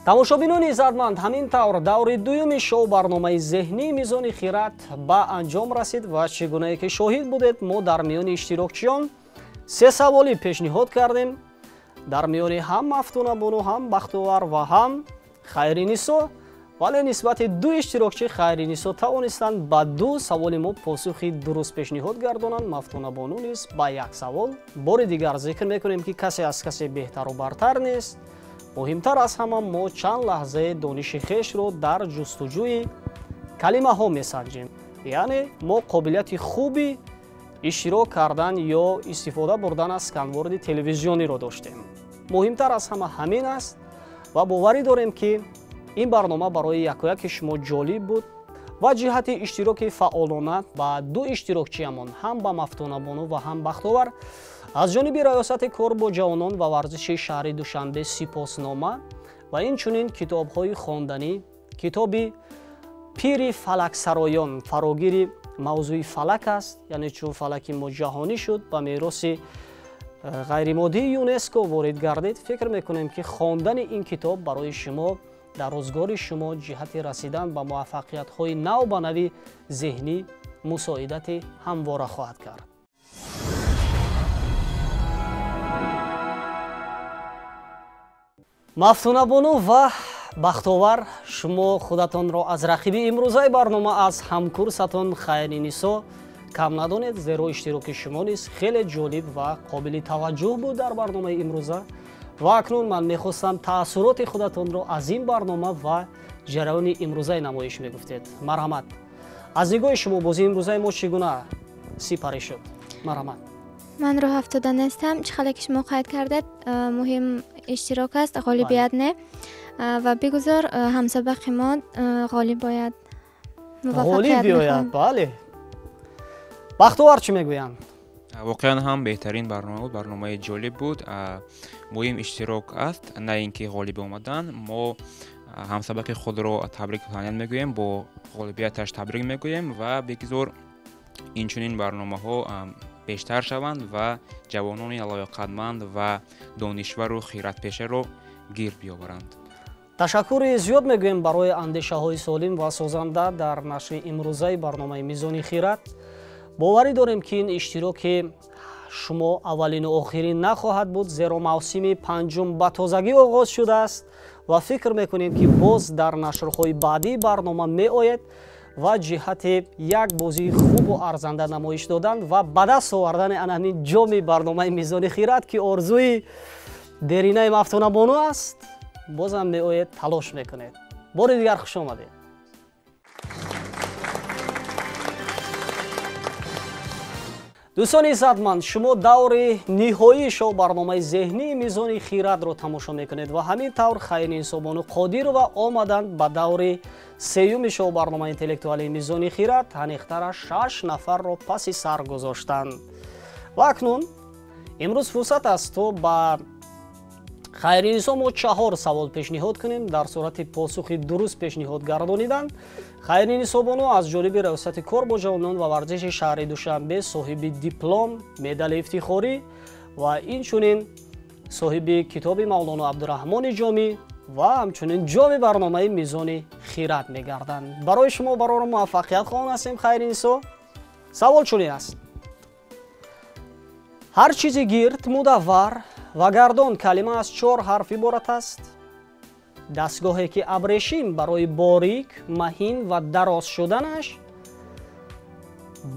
Тамошобинони иззатманд, ҳамин тавр даври дуюми шоу барномаи зеҳнии Мизони хират ба анҷом расид ва чӣ гунае ки шоҳид будед, мо дар миёни иштирокчиён 3 саволӣ пешниҳод кардем. Дар миёни ҳам Мафтуна бону, ҳам Бахтовар ва ҳам Хайринисо, вале нисбати ду иштирокчӣ Хайринисо тавонистанд ба 2 саволи мо посухи дуруст пешниҳод гардонанд. Мафтуна бону низ ба 1 савол. Бори дигар зикр мекунем, ки касе аз касе беҳтару бартар нест. Муҳимтар аз ҳама, мо чанд лаҳзаи дониши хешро дар ҷустуҷӯи калимаҳо месанҷем. Яъне мо қобилияти хуби иштирок кардан ё истифода бурдан аз сканворди телевизиониро доштем. Муҳимтар аз ҳама ҳамин аст ва боварӣ дорем, ки ин барнома барои якояки шумо ҷолиб буд ва ҷиҳати иштироки фаъолона ба 2 иштирокчиямон, ҳам ба Мафтуна бону ва ҳам Бахтовар, аз ҷониби Раёсати кор бо ҷавонон ва варзиши шаҳри Душанбе сипоснома ва инчунин китобҳои хонданӣ, китоби пири фалаксароён фарогири мавзӯи фалак аст, яъне чун фалаки мо ҷаҳонӣ шуд, ба мероси ғайримоддии ЮНЕСКО ворид гардид. Фикр мекунем, ки хондани ин китоб барои шумо дар рӯзгори шумо ҷиҳати расидан ба муваффақиятҳои нав ба нави зеҳнӣ мусоидати ҳамвора хоҳад кард. Мафтуна бону ва Бахтовар, шумо худатонро аз рақиби имрӯзаи барнома, аз ҳамкурсатон Хайринисо кам надонед, зеро иштироки шумо низ хеле ҷолиб ва қобили таваҷҷӯҳ буд дар барномаи имрӯза. Ва акнун ман мехостам таассуроти худатонро аз ин барнома ва ҷараёни имрӯзаи намоиш мегуфтед. Марҳамат, аз нигоҳи шумо бозии имрӯзаи мо чӣ гуна сипарӣ шуд? Марҳамат. Ман роҳ афтода нестам. Чӣ хеле ки шумо қайд кардед, муҳим иштирок аст, ғолибият не. Ва бигузор ҳамсабақи мо ғолиб бояд, ғолиб биёяд. Бале. Бахтовар чӣ мегӯянд? Воқеан ҳам беҳтарин барнома буд, барномаи ҷолиб буд. Муҳим иштирок аст, на ин ки ғолиб омадан. Мо ҳамсабақи худро табрик таҳният мегӯем, бо ғолибияташ табрик мегӯем ва бигузор инчунин барномаҳо бештар шаванд ва ҷавонони лоёқатманд ва донишвару хиратпешаро гирд биёваранд. Ташаккури зиёд мегӯем барои андешаҳои солим ва созанда дар нашри имрӯзаи барномаи Мизони хират. Боварӣ дорем, ки ин иштироки шумо аввалину охирин нахоҳад буд, зеро мавсими панҷум ба тозагӣ оғоз шудааст ва фикр мекунем, ки боз дар нашрҳои баъдии барнома меояд ва ҷиҳати як бозии хубу арзанда намоиш додан ва ба даст овардани ана ҳамин ҷоми барномаи Мизони хират, ки орзуи деринаи Мафтуна бону аст, бозам меоед, талош мекунед. Бори дигар хуш омадед. Дӯстони иззатманд, шумо даври ниҳоии шоу барномаи зеҳнии Мизони хиратро тамошо мекунед ва ҳамин тавр Хайринисо бону Қодирова омаданд ба даври сеюми шоу барномаи интеллектуалии Мизони хират. Ҳаниқтара 6 нафарро паси сар гузоштанд. Ва акнун имрӯз фурсат аст, то ба Хайринисо мо 4 савол пешниҳод кунем. Дар сурати посухи дуруст пешниҳод гардонидан, Хайринисо бону аз ҷониби Раёсати кор бо ҷавонон ва варзиши шаҳри Душанбе соҳиби диплом, медали ифтихорӣ ва инчунин соҳиби китоби Мавлоно Абдураҳмони Ҷомӣ Ва ҳамчунин ҷоми барномаи Мизони хирад мегарданд. Барои шумо барору муваффақият хоҳон ҳастем, Хайринисо. Савол чунин аст: ҳар чизи гирд, мудаввар ва гардон калима аз 4 ҳарф иборат аст. Дастгоҳе ки абрешим барои борик, маҳин ва дароз шуданаш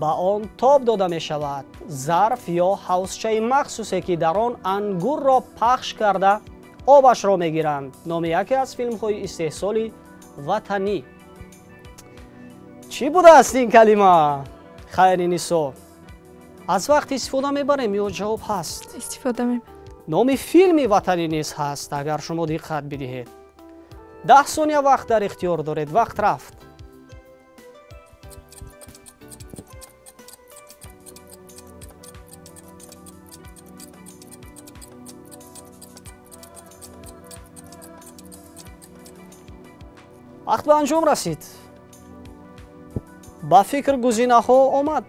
ба он тоб дода мешавад. Зарф ё ҳавзчаи махсусе ки дар он ангурро пахш карда обашро мегиранд. Номи яке аз филмҳои истеҳсоли ватанӣ. Чӣ будааст ин калима, Хайринисо? Аз вақт истифода мебарем ё ҷавоб ҳаст? Истифода мебарем. Номи филми ватанӣ низ ҳаст, агар шумо диққат бидиҳед. 10 сония вақт дар ихтиёр доред. Вақт рафт. Вақт ба анҷом расид. Ба фикр гузинаҳо омад.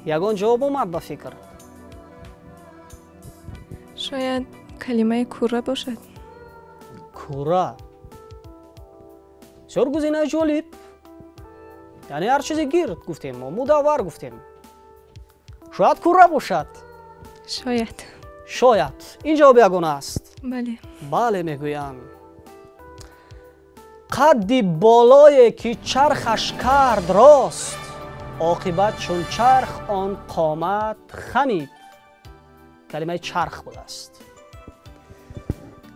Ягон ҷавоб омад ба фикр? Шояд калимаи кура бошад. Кура. Бисёр гузинаи ҷолиб. Яъне ҳар чизи гирд гуфтем, мо мудаввар гуфтем. Шояд кура бошад. Шояд. Шояд. Ин ҷавоб ягона аст? Бале. Бале мегӯям. Қадди болое ки чархаш кард рост, оқибат чун чарх он қомат хамид. Калимаи чарх будааст.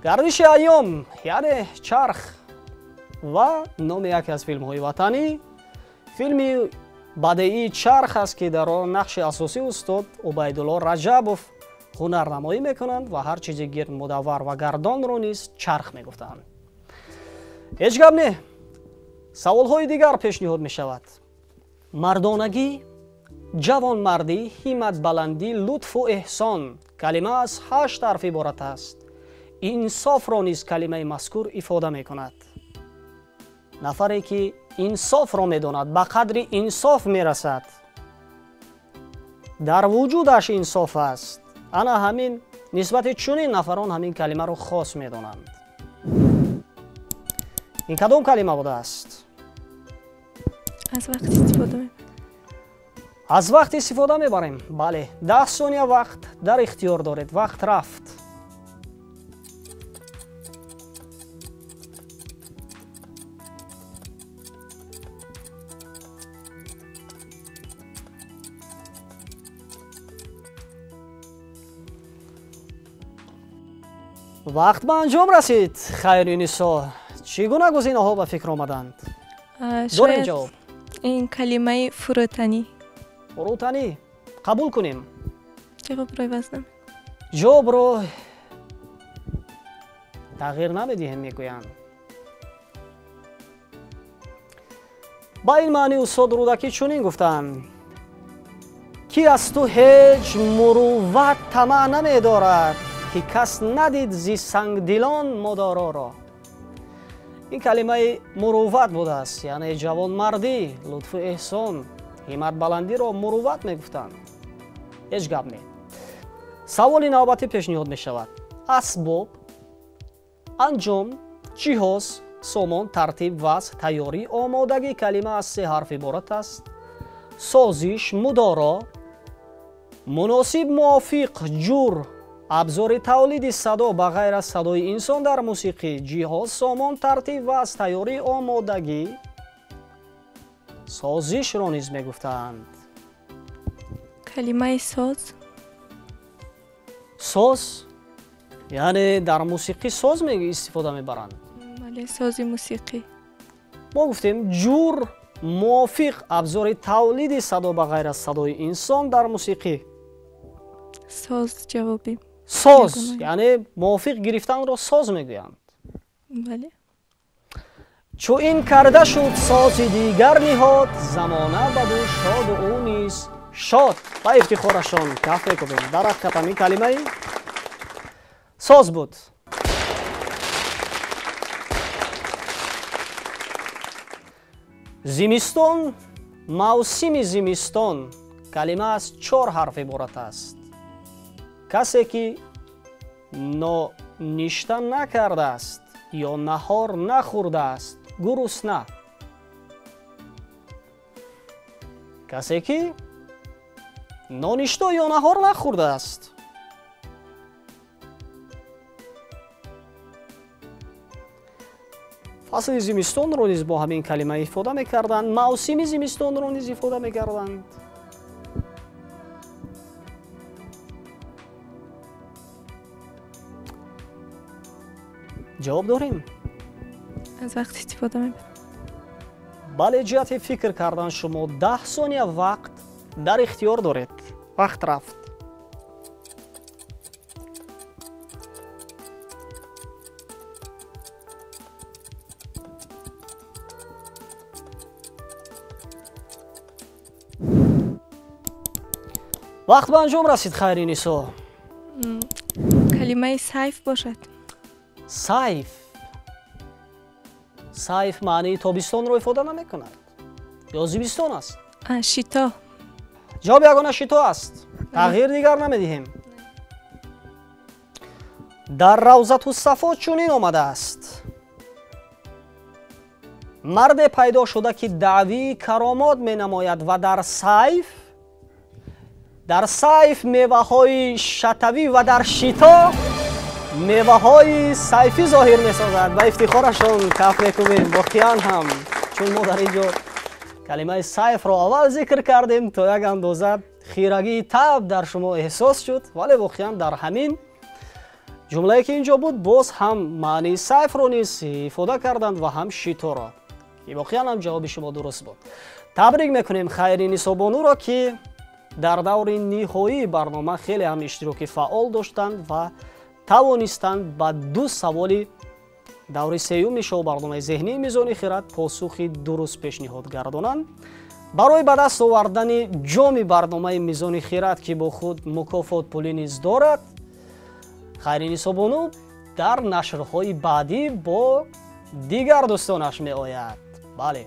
Гардиши айём, яъне чарх, ва номи яке аз филмҳои ватанӣ, филми бадеии чарх аст ки дар он нақши асосӣ устод Убайдулло Раҷабов ҳунарнамоӣ мекунанд ва ҳар чизи гирд, мудаввар ва гардонро низ чарх мегуфтанд. Ҳеҷ гап не. Саволҳои дигар пешниҳод мешавад. Мардонагӣ, ҷавонмардӣ, ҳимматбаландӣ, лутфу эҳсон калима аз 8 ҳарф иборат аст. Инсофро низ калимаи мазкур ифода мекунад. Нафаре ки инсофро медонад, ба қадри инсоф мерасад. Дар вуҷудаш инсоф аст. Ана ҳамин нисбати чунин нафарон ҳамин калимаро хос медонанд. Ин кадом калима будааст? Аз вақт истифода мебарем. Аз вақт истифода мебарем. Бале, 10 сония вақт дар ихтиёр доред. Вақт рафт. Вақт ба анҷом расид, Хайринисо. Чӣ гуна гузинаҳо ба фикр омаданд? Дорем ҷавоб? Ин калимаи фурӯтанӣ. Фурӯтанӣ. Қабул кунем. Ҷавобро иваз намекунем. Ҷавобро тағйир намедиҳем, мегӯянд. Ба ин маъни устод Рӯдакӣ чунин гуфтанд: ки аз ту ҳеҷ мурувват тамаъ намедорад, ки кас надид зи сангдилон модороро. Ин калимаи мурувват будааст, яъне ҷавонмардӣ, лутфу эҳсон, ҳимматбаландиро мурувват мегуфтанд. Ҳеҷ гап не. Саволи навбатӣ пешниҳод мешавад. Асбоб, анҷом, ҷиҳоз, сомон, тартиб, вазъ, тайёрӣ, омодагӣ калима аз 3 ҳарф иборат аст. Созиш, мудоро, муносиб, мувофиқ, ҷур, абзори тавлиди садо ба ғайр аз садои инсон дар мусиқӣ, ҷиҳоз, сомон, тартиб, вазъ, тайёрӣ, омодагӣ созишро низ мегуфтанд. Калимаи соз. Соз, яъне дар мусиқӣ соз истифода мебаранд. Бале, сози мусиқӣ. Мо гуфтем ҷур, мувофиқ, абзори тавлиди садо ба ғайр аз садои инсон дар мусиқӣ. Соз ҷавоби. Соз, яъне мувофиқ гирифтанро соз мегӯянд. Бале. Чу ин карда шуд сози дигар ниҳод, замона баду шоду ӯ низ шод. Ба ифтихорашон каф мекунем. Дар ҳақиқат ҳамин калимаи соз буд. Зимистон, мавсими зимистон калима аз 4 ҳарф иборат аст. Касе ки ноништа накардааст, ё наҳор нахӯрдааст, гурусна. Касе ки ноништо ё наҳор нахӯрдааст. Фасли зимистонро низ бо ҳамин калима ифода мекарданд, мавсими зимистонро низ ифода мекарданд. Ҷавоб дорем? Аз вақт истифода мебарам. Бале, ҷиҳати фикр кардан шумо 10 сония вақт дар ихтиёр доред. Вақт рафт. Вақт ба анҷом расид, Хайринисо. Калимаи сайф бошад. Сайф. Сайф маънии тобистонро ифода намекунад. Ё зимистон аст? Шито. Ҷавоб ягона шито аст. Тағйир дигар намедиҳем. Дар Равзату Сафо чунин омадааст: марде пайдо шуда, ки даъвии каромот менамояд ва дар сайф меваҳои шатавӣ ва дар шито меваҳои сайфӣ зоҳир месозад. Ба ифтихорашон каф мекунем. Воқеан ҳам, чун мо дар ин ҷо калимаи сайфро аввал зикр кардем, то як андоза хирагии таб дар шумо эҳсос шуд, вале воқеан дар ҳамин ҷумлае ки ин ҷо буд, боз ҳам маънии сайфро низ ифода карданд ва ҳам шиторо, ки воқеан ҳам ҷавоби шумо дуруст буд. Табрик мекунем Хайринисобонуро, ки дар даври ниҳоии барнома хеле ҳам иштироки фаъол доштанд ва тавонистанд ба 2 саволи даври сеюми шоу-барномаи зеҳнии Мизони хирад посухи дуруст пешниҳод гардонанд. Барои ба даст овардани ҷоми барномаи Мизони хирад, ки бо худ мукофот пулӣ низ дорад, Хайринисобону дар нашрҳои баъдӣ бо дигар дӯстонаш меояд. Бале.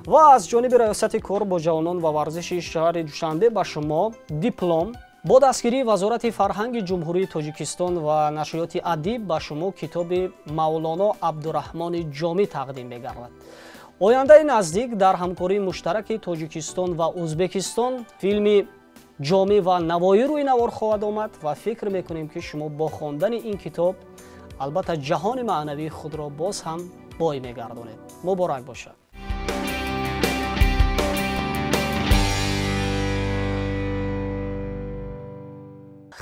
Ва аз ҷониби раёсати кор бо ҷавонон ва варзиши шаҳри Душанбе ба шумо диплом бо дастгирии Вазорати фарҳанги Ҷумҳурии Тоҷикистон ва нашриёти Адиб ба шумо китоби Мавлоно Абдураҳмони Ҷомӣ тақдим мегардад. Ояндаи наздик дар ҳамкории муштараки Тоҷикистон ва Ӯзбекистон филми Ҷомӣ ва Навоӣ рӯи навор хоҳад омад ва фикр мекунем, ки шумо бо хондани ин китоб албатта ҷаҳони маънавии худро боз ҳам бой мегардонед. Муборак бошад.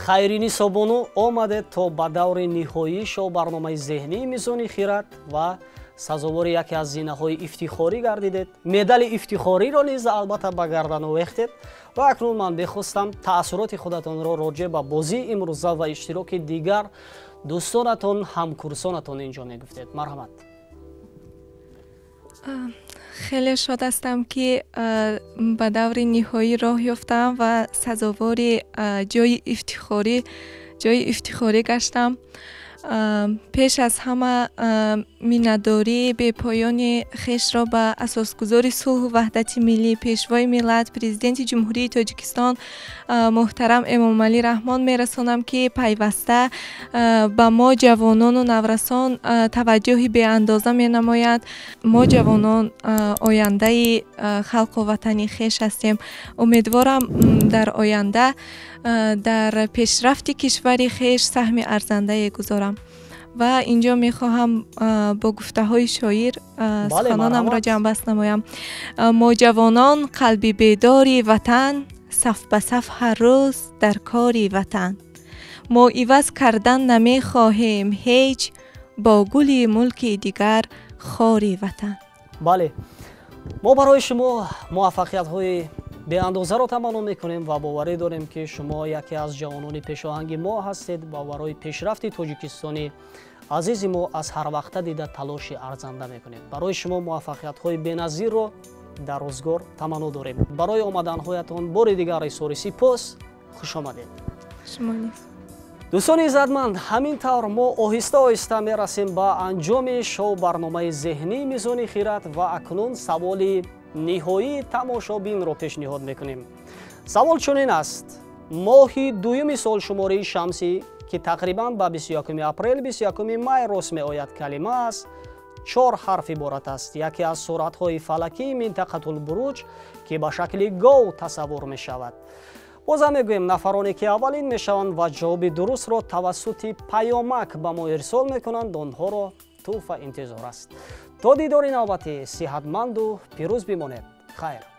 Хайринисобону омадед то ба даври ниҳоии шоу-барномаи зеҳнии Мизони хирад ва сазовори яке аз зинаҳои ифтихорӣ гардидед. Медали ифтихориро низ албатта ба гардан овехтед ва акнун ман мехостам таассуроти худатонро роҷеъ ба бозии имрӯза ва иштироки дигар дӯстонатон, ҳамкурсонатон инҷо мегуфтед. Марҳамат. Хеле шод ҳастам, ки ба даври ниҳоӣ роҳ ёфтам ва сазовори ҷои ифтихорӣ гаштам. Пеш аз ҳама миннатдории бепоёни хешро ба асосгузори сулҳу ваҳдати миллӣ, пешвои миллат, президенти Ҷумҳурии Тоҷикистон муҳтарам Эмомалӣ Раҳмон мерасонам, ки пайваста ба мо ҷавонону наврасон таваҷҷӯҳи беандоза менамояд. Мо ҷавонон ояндаи халқу ватани хеш ҳастем. Умедворам, дар оянда дар пешрафти кишвари хеш саҳми арзандае гузорам. Ва инҷо мехоҳам бо гуфтаҳои шоир суханонамро ҷамъбаст намоям. Мо ҷавонон қалби бедори ватан, саф ба саф ҳар рӯз дар кори ватан. Мо иваз кардан намехоҳем ҳеҷ, бо гули мулки дигар хори ватан. Бале, мо барои шумо муваффақиятҳои беандозаро таманно мекунем ва боварӣ дорем, ки шумо яке аз ҷавонони пешоҳанги мо ҳастед ва барои пешрафти Тоҷикистони азизи мо аз ҳар вақта дида талоши арзанда мекунед. Барои шумо муваффақиятҳои беназирро дар рӯзгор таманно дорем. Барои омаданҳоятон бори дигар изҳори сипос. Хуш омадед. Шумо низ. Дӯстони иззатманд, ҳамин тавр мо оҳиста оҳиста мерасем ба анҷоми шоу-барномаи зеҳнии Мизони хирад ва акнун саволи ниҳоии тамошобинро пешниҳод мекунем. Савол чунин аст: моҳи дуюми солшумории шамсӣ, Ки тақрибан ба 21 апрел, 21 май рост меояд. Калима аз чор ҳарф иборат аст. Яке аз суратҳои фалакии Минтақатулбуруҷ, ки ба шакли гов тасаввур мешавад. Бозам мегӯем, нафароне ки аввалин мешаванд ва ҷавоби дурустро тавассути паёмак ба мо ирсол мекунанд, онҳоро тӯҳфа интизор аст. То дидори навбатӣ сиҳатманду пирӯз бимонед. Хайр.